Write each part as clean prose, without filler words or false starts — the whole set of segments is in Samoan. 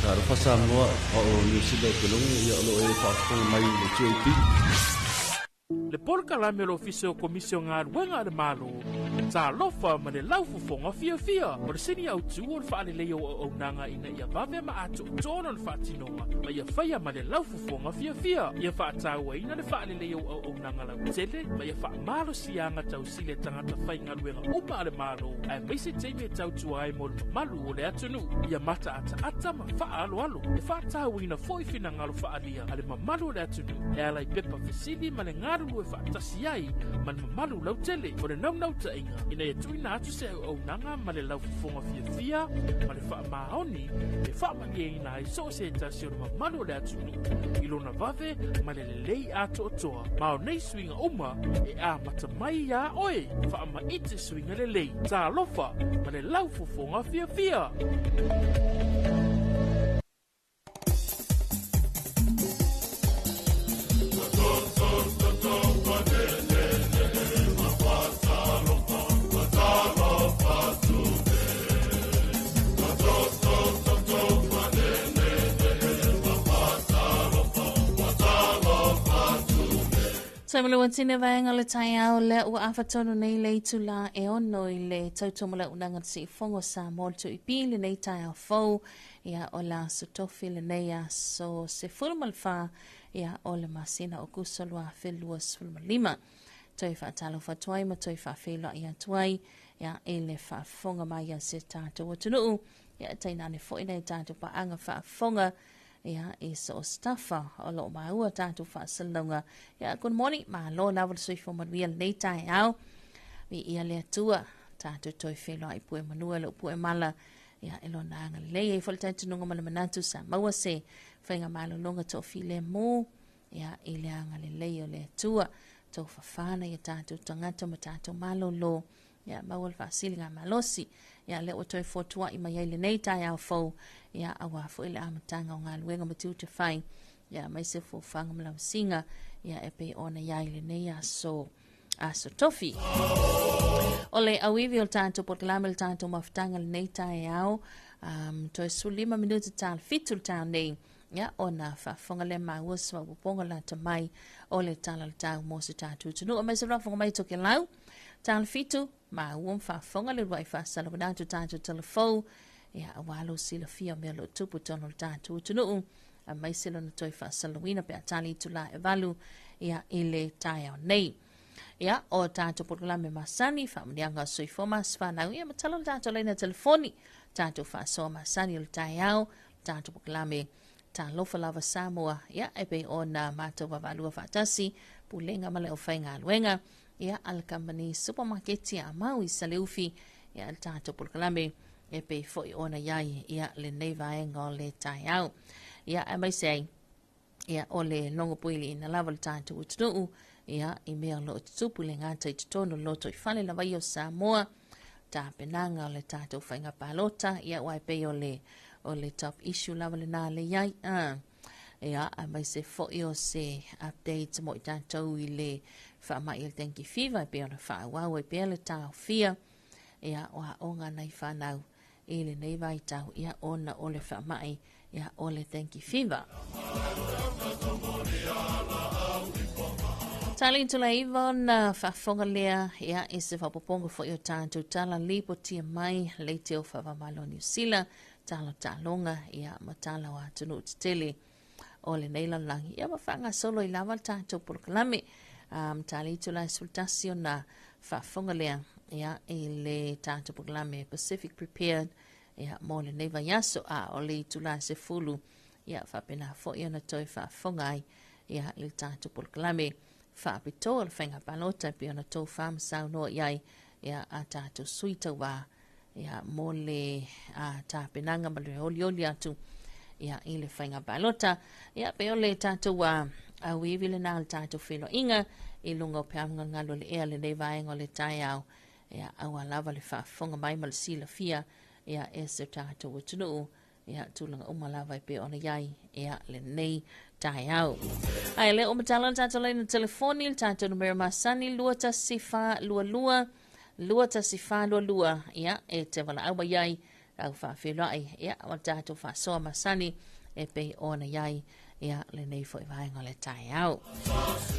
Talofa Samoa, o Niu Sila e Telone, ia o lo o e faafofoga mai i le JB. Le polokalame o le Ofisa o Komisi o Galuega a le Malo, Talofa ma le Laufofoga Fiafia. O le sini autu o le faaleleia o auaunaga ina ia vave ma atoatoa lona faatinoga ma ia faia ma le laufofoga fiafia. Ia faatauaina le faaleleia o auaunaga lautele ma ia faamalosiaga tausili a tagata faigaluega uma a le Malo aemaise taimi e tautua ai mo le mamalu o le atunuu. Ia mataataata ma faaaloalo. E faatauaina foi finagalo faaalia a le mamalu o le atunuu e ala i pepa fesili ma le galulue faatasi ai ma le mamalu lautele. O le naunautaiga ina ia tuuina atu se auaunaga ma le laufofoga fiafia ma le faamaoni e faamalieina ai so o se tasi o le mamalu o le atunuu i lona vave ma le lelei atoatoa. Ma o nei suiga uma e amata mai iā oe. Faamaite suiga lelei. Talofa ma le laufofoga fiafia! Taimalo tine vaega o le taeao lea ua afa tonu nei le itula e 6 i le tautomalaunaga le siufogo Samoa le tuipi lenei taeao fou ia o le aso tofi lenei aso 14 ia o le masina o Kuso 2025. Toe faatalofa atu ai ma toe faafeiloai atu ai ia i le faafofoga mai a se tatou atunuu ia tainane foi nai tatou paaga faafofoga ia i so o se tafa o lo o maua tatou faasalalauga. Ia good morning, malo lava le soifua manuia lenei taeao. Viia le Atua, tatou toe feiloai pue manua i lou pue mala ia e lona agalelei. E i ai foi le talitonuga ma le manatu sa maua se faiga malologa toafilemu ia i le agalelei o le Atua. Tou fafana ia tatou tagata ma tatou malolo ia maua le faasiliga malosi ia lea ua toe fotuai mai ai lenei taeao fou ia aua foi le amataga o galuega ma tiute fai ia aemaise fofaga ma lausiga ia e pei ona i ai lenei aso aso tofi. O le auivi o le tatou polokalame le tatou mafutaga lenei taeao toe 15 minuti tala 7 le taeao nei ia ona faafofoga lea maua se faaopoopoga lata mai o le tala o le tau mo se tatou atunuu aemaise le faafofoga mai Tokelau tala 7 maua ma faafofoga le uluai faasalauina atu tatou talafou ia aua lou silafia o mea o lo o tupu i totonu o le tatou atunuu aemaise lona toe faasalalauina pe a tali itula e 8 ia i le taeao nei. Ia, o tatou polokalame masani, faamanuiaga o soifua ma aso fanau, ia ma tala o le tatou laina telefoni, tatou faasoa masani o le taeao, tatou polokalame Talofa Lava Samoa, ia, e pei ona matou vaavaalua faatasi, Pulega ma le Aufaigaluega, ia, a le kamupani supamaketi a Maui Saleufi, ia, le tatou polokalame e pei foi ona i ai ia lenei vaega o le taeao. Ia, aemaise ai, ia, o le logo puiliina lava o le tatou atunuu, ia, i mea o lo o tutupu le gata i totonu o le lotoifale lava ia o Samoa, tapenaga o le tatou faiga palota, ia, aua e pei o le, o le top issue lava lena le i ai. Ia, aemaise foi o se update mo i tatou i le faamai o le dengue fever, e pei ona faaauau ai pea le taofia, ia, o aoga nai fanau i lenei vaitau, ia, ona o le faamai, ia, o le dengue fever. Tali tula iva ona faafofoga lea, ia, i se faaopoopoga foi o tatou tala lipotia mai leite o faavamalo Niu Sila, tala taaloga, ia, ma tala o atunuu tetele o lenei lalolagi, ia ma faagasolo ai lava le tatou polokalame. Tali tula e 11 ona faafofoga lea, ia, i le tatou polokalame Pacific Prepared, ia, mo lenei vaiaso, a o le itula e 10, ia, faapena foi ona toe faafofoga ai, ia, i le tatou polokalame faapitoa o le faiga palota e pei ona tou fa ma saunoa i ai, ia, a tatou sui tauva, ia, mo le tapenaga ma le olioli atu, ia, i le faiga palota. Ia, pei o le tatou auivi lena o le tatou feiloaiga i luga o peau galugalu o le ea lenei vaega o le taeao, ia, aua lava le faafofoga mai ma le silafia, ia, e se tatou atunuu, ia, tulaga uma lava e pei ona i ai, ia, lenei taeao. Ae le o matala le tatou laina telefoni, le tatou numera masani 21422 21422, ia, e te valaau mai ai au faafeiloai, ia, o le tatou faasoa masani e pei ona i ai, ia lenei foi vaega o le taeao.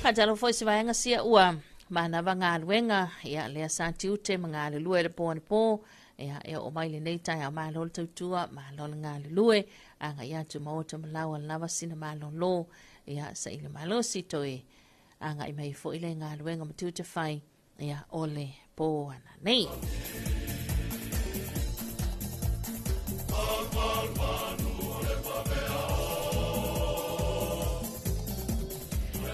Faatalofa foi se vaega sia ua manava galuega, ia lea sa tiute ma galulue le po anapo, ia e oo mai lenei taeao, malo le tautua, malo le galulue, agai atu maota ma laua lava sina malolo, ia saili malosi toe agai mai foi le galuega ma tiute fai, ia o le po ananei.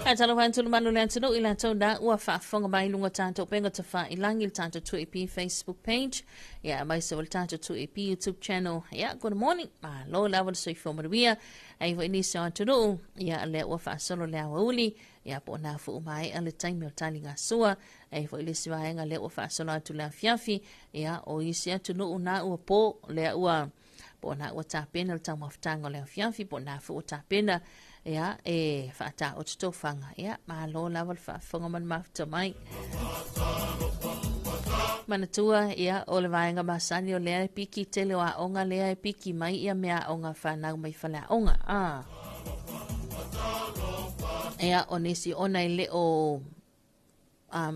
Faatalofa atu le malu le atunuu i latou na ua faafofoga mai i luga o tatou upega tafailagi le tatou 2AP Facebook page, ia aemaise o le tatou 2AP YouTube channel. Ia, good morning, malo lava le soifua manuia. Ai foi nisi o atunuu, ia lea ua faasolo le aoauli, ia po o nā fu'u mae'a le taimi o taligasua, e i ai foi le isi vaega lea ua faasolo atu le afiafi, ia o isi atunuu na ua po lea ua po o nā ua tapena le taumafataga o le afiafi po o nā foi ua tapena ia e faataoto tofaga, ia malo lava le faafofoga ma le mafuta mai. Manatua, ia, o le vaega masani o lea e piki tele o aoga lea e piki mai ia mea aoga whanau mai fale aoga. Ah. Ia, o nisi ona e le o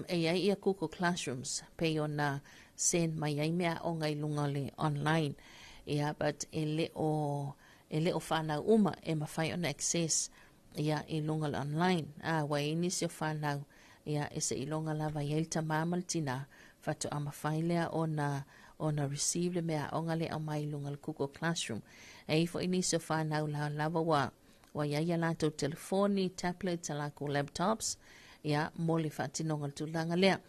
e i ai ia Google Classrooms, pei ona send mai ai mea aoga i luga o le online. Ia, but e le o, e le o whanau uma e mawhai ona access ia i luga o le online. Ah, ua i ai nisi o whanau, ia, e se iloga lava i ai le tamā ma le tinā, faatoa mafai lea ona ona receive le mea aoga lea e aumai i luga o le Google Classroom. E i ai foi nisi o whanau la lava ua ua i ai a latou telefoni, tablets, a lakou laptops, ia, mo le faatinoga o le tulaga lea.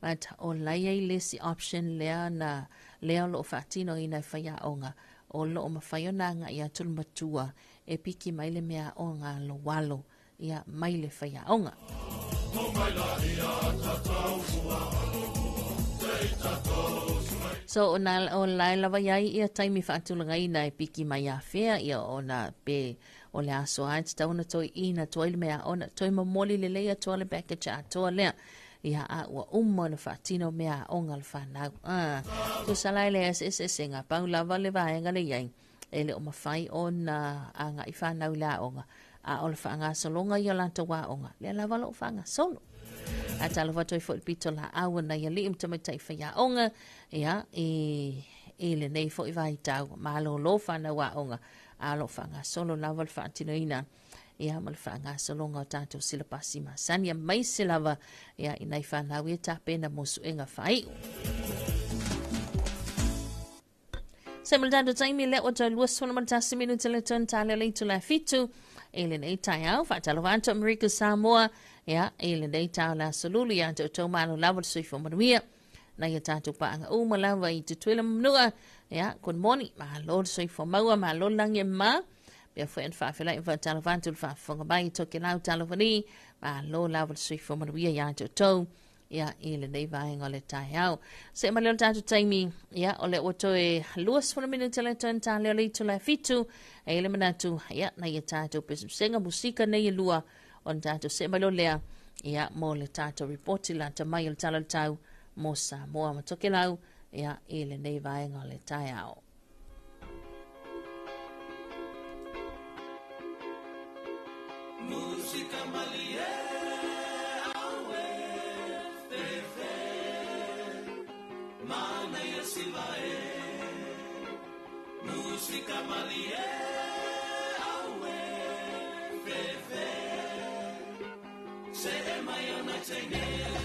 But o la e i ai le isi option lea na lea o lo o faatinoina e faiaoga, o lo o mafai ona agai atu le matua e piki mai le mea aoga aloalo, ia, mai le faiaoga. So, o, nā, o lae lava i ai ia taimi faatulagaina e piki mai afea, ia ona pe o le aso a e tatau ona toe ina atu ai le mea aoga, toe momoli lelei atu le package atoa lea. Ia, a ua uma ona faatino mea aoga a le whanau. Ah, tusa la e le eseesega, pau lava le vaega le i ai. E le o mafai ona agai whanau i le aoga, a o le faagasologa ia o latou aoga, lea lava o lo o faagasolo. A talofa atu ai foi i le pito laau a nai alii ma tamaitai faiaoga, ia, i, i lenei foi vaitau, malolo whanau aoga, a o lo o faagasolo lava le faatinoina ia ma le faagasologa o tatou silapasi masani, aemaise lava ia i nai whanau ia tapena mo suega faaiu. Se ma le tatou taimi lea ua toe 21 minute le tonu tale o le itula e fitu i lenei taeao. Faatalofa atu Amerika Samoa, ia, i lenei taeao le aso Lulu ia te outou malo lava le soifua manuia. Nai a tatou paaga uma lava i Tutuila ma Manua. Ia, good morning. Malo le soifua maua, malo le lagi e mama. Pea foi ana faafeiloai ma faatalofa atu le faafofoga mai i Tokelau talofa ni. Malo lava le soifua manuia ia te outou. Ia, i lenei vaega o le taeao. Se ma leo le tatou taimi, ia, o lea ua toe 20 minute le toe tale o le itula e fitu, e i le manatu, ia, na ia tatou pesepesega musika nei e lua, ona tatou se mai lea, ia, mo le tatou ripoti lata mai o le tala o le tau mo Samoa ma Tokelau, ia, i lenei vaega o le taeao. Musika malie aue fefe manaia sivae. Musika malie aue fefe se e mai ona teine.